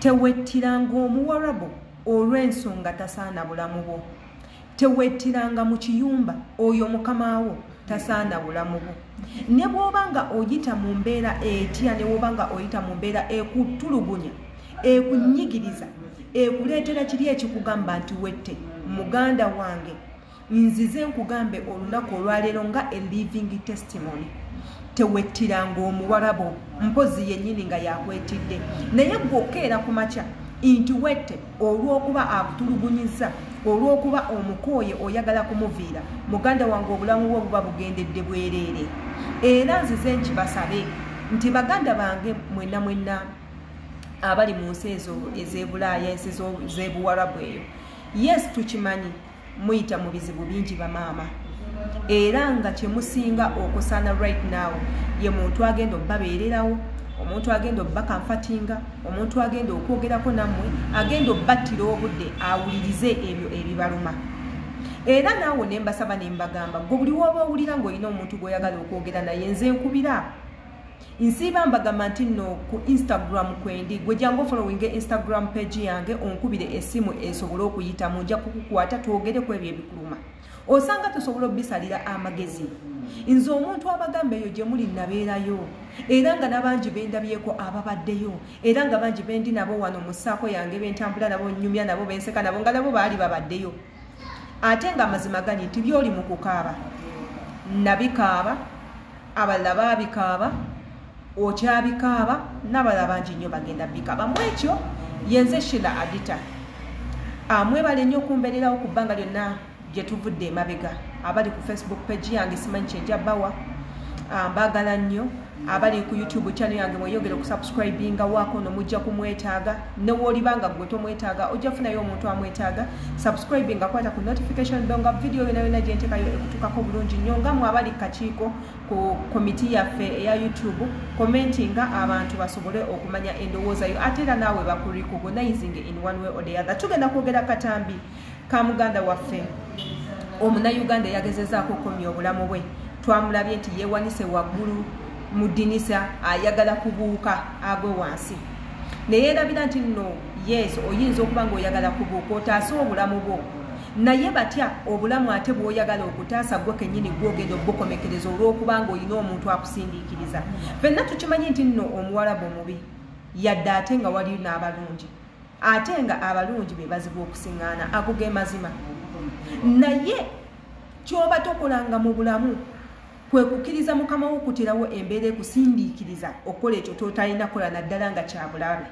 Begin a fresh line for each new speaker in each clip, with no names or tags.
Tewettiranga Omuwarabu olw'ensonga tasaana bulamu bwo. Tewettiranga mu kiyumba, oyo mukamaawo tasaana bulamu bwo. Ne bw'oba nga oyita mu mbeera etya, ne bw'oba nga oyita mu mbeera ekutulugunya, ekunyigiriza, ekuleetera kiri ekikugamba nti wette, muganda wange, nzize nkugambe olunaku olwaleero nga a living testimony, tewettiranga Omuwarabu, mpozi yennyini nga yakwetidde. Naye gwe okeera ku makya nti wette olw'okuba akutulugunyiza, olw'okuba omukooye, oyagala kumuviira, muganda wange, obulamu bwo buba bugendedde bwereere. Era nzize nkibasabe nti baganda bange mwenna mwenna abali mu nsi ezo ez'Ebulaaya, ensi z'Ebuwarabu eyo, yes, tukimanyi muyita mu bizibu bingi, bamaama, era nga kyemusinga okusaana right now ye muntu agenda obbabeererawo, omuntu agenda obbacomfortinga, omuntu agenda okwogerako nammwe, agenda obbattira obudde awulirize ebyo ebibaluma. Era naawe ne mbasaba ne mbagamba, gwe buli woba owulira ng'olina omuntu gw'oyagala okwogera naye, nze nkubira. Nsiiba mbagamba nti nno ku Instagram kwendi, gwe jangu ofollowinga Instagram page yange, onkubire essimu esobole okuyitamu, nja kukukwata twogere ku ebyo ebikuluma, osanga tusobola obisalira amagezi. Nze omuntu abagamba eyo gye muli nabeerayo, era nga n'abangi bendabyeko ababaddeyo, era nga bangi bendi nabo wano mu ssaako yange, bentambula nabo, nyumya nabo, benseka nabo, nga nabo baali babaddeyo. Ate nga amazima gali nti byoli mu kukaaba nabikaaba, abalala baabikaaba, okyabikaaba, n'abalala bangi nnyo bagenda bikaaba. Mu ekyo yenze Shila Adita. Mwebale nnyo okumbeererawo ku bbanga lyonna gye tuvudde emabega. Abali ku Facebook page yange, simanyi kyenja bawa, mbaagala nnyo. Abali ku YouTube channel yange, mweyongere okusubscribinga waako no mujja kumwetaaga. Newoolibanga gwe tomwetaaga, ojja funayo omuntu amwetaaga. Subscribinga, kwata ku notification bell nga video yona yona gyenteekayo ekutukako bulungi nnyo. Nga mwe abali kakiiko ku komiti yaffe eya YouTube, commentinga abantu basobole okumanya endowooza yo, ate era naawe bakurecognizing in one way or the other. Tugenda kwogera katambi ka muganda waffe Omunnayuganda eyagezezaako okukomya obulamu bwe. Twamulabye nti yeewanise waggulu mu ddinisa, ayagala kubuuka agwe wansi, neyeerabira nti nno yes, oyinza okuba ng'oyagala kubuuka otaase obulamu bwo, naye batya obulamu ate bw'oyagala okutaasa gwe kennyini gwogenda obukomekereza olw'okuba ng'olina omuntu akusindiikiriza. Ffenna tukimanyi nti nno Omuwalabu omubi, yadde ate nga waliyo n'abalungi, ate nga abalungi be bazibu okusiŋŋaana, ago ge mazima. Naye kyoba tokolanga mu bulamu kwe kukkiriza mukama wo okuterawo embeera ekusindiikiriza okukola ekyo totalina kukola, naddala nga kyabulabe.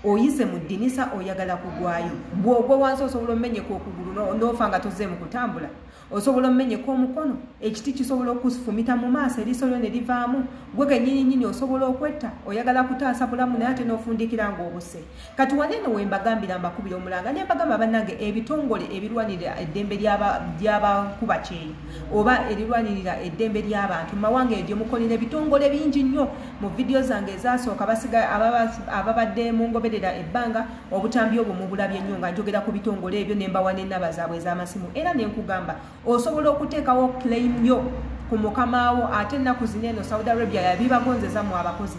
Oyise mu ddinisa, oyagala kugwayo, bw'ogwa wansi osobola omenyeka okugulu n'ofa nga tozze mu kutambula, osobola omenyeka omukono, ekiti kisobola okufumita mu maaso, eriiso lyo ne livaamu, gwe kennyini nnyini osobola okwetta. Oyagala kutaasa bulamu, naye ate n'ofundikira ng'obuse. Kati waneeno we mbagambira, mbakubira omulanga ne mbagamba, bannange, ebitongole ebirwanirira eddembe ly'abankuba kyeyo oba erirwanirira eddembe ly'abantu mu mawanga eyo gye mukolera, ebitongole bingi nnyo. Mu vidiyo zange ezasooka, ababadde mu ngoberera ebbanga, obutambi obwo mubulabye nnyo nga njogera ku bitongole ebyo, ne mbawa n'ennamba zaabwe ez'amasimu, era ne nkugamba osobola okuteekawo claim yo ku mukamaawo. Ate ennaku zino eno Saudi Arabia yabibagonzeza mu abakozi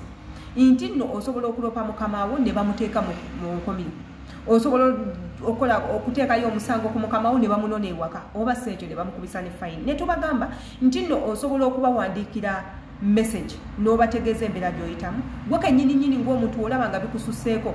nti nno osobola okulopa mukamaawo ne bamuteeka mu nkomiro, osobola okola okuteekayo omusango ku mukamawo ne bamunona ewaka, oba si ekyo ne bamukubisa ne fine. Ne tubagamba nti nno osobola okubawandiikira message n'obategeeza embeera gy'oyitamu gwe kennyini nnyini ng'omuntu olaba nga bikususeeko.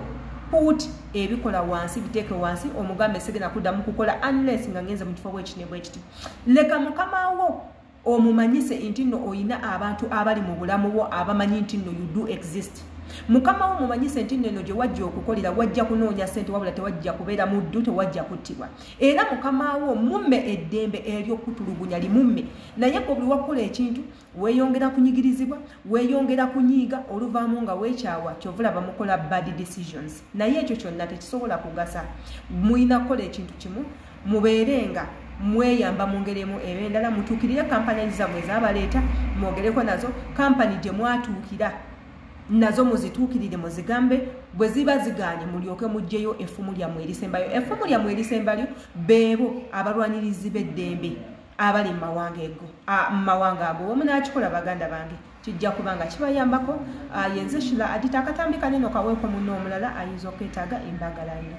Put ebikola wansi, biteeke wansi, omugambe sigenda kuddamu kukola unless nga ngenze mu kifo bwekiti ne bwekiti. Leka mukamawo omumanyise nti nno oyina abantu abali mu bulamu bwo abamanyi nti nno you do exist. Mukama wo mumanyise nti nno eno gye wajja okukolera, wajja kunoonya ssente, wabula tewajja kubeera muddu, tewajja kuttibwa. Era mukama wo mumme eddembe eryokutulugunya limumme, naye gwe buli wakukola ekintu weeyongera kunyigirizibwa, weeyongera kunyiiga, oluvaamu nga weekyawa, kyova olaba mukola bad decisions. Naye ekyo kyonna tekisobola kugasa. Mulina kukola ekintu kimu, mubeere nga mweyamba mu ngeri emu eba endala, mutuukirire kampani zammwe ezabaleeta, mwogereko nazo. Kampani gye mwatuukira nazo muzituukirire, muzigambe. Bwe ziba zigaanye, mulyoke muggyeyo effumu lyammwe erisembayo. Effumu lyammwe erisembayo beebo abalwanirizi b'eddembe abali mu mawanga ego, mu mawanga ago. Bwe munaakikola, baganda bange, Kijja kuba nga kibayambako. Yenze Shila Adita. Akatambi kaneno kaweeko munno omulala ayinza okwetaaga. Embagalanye.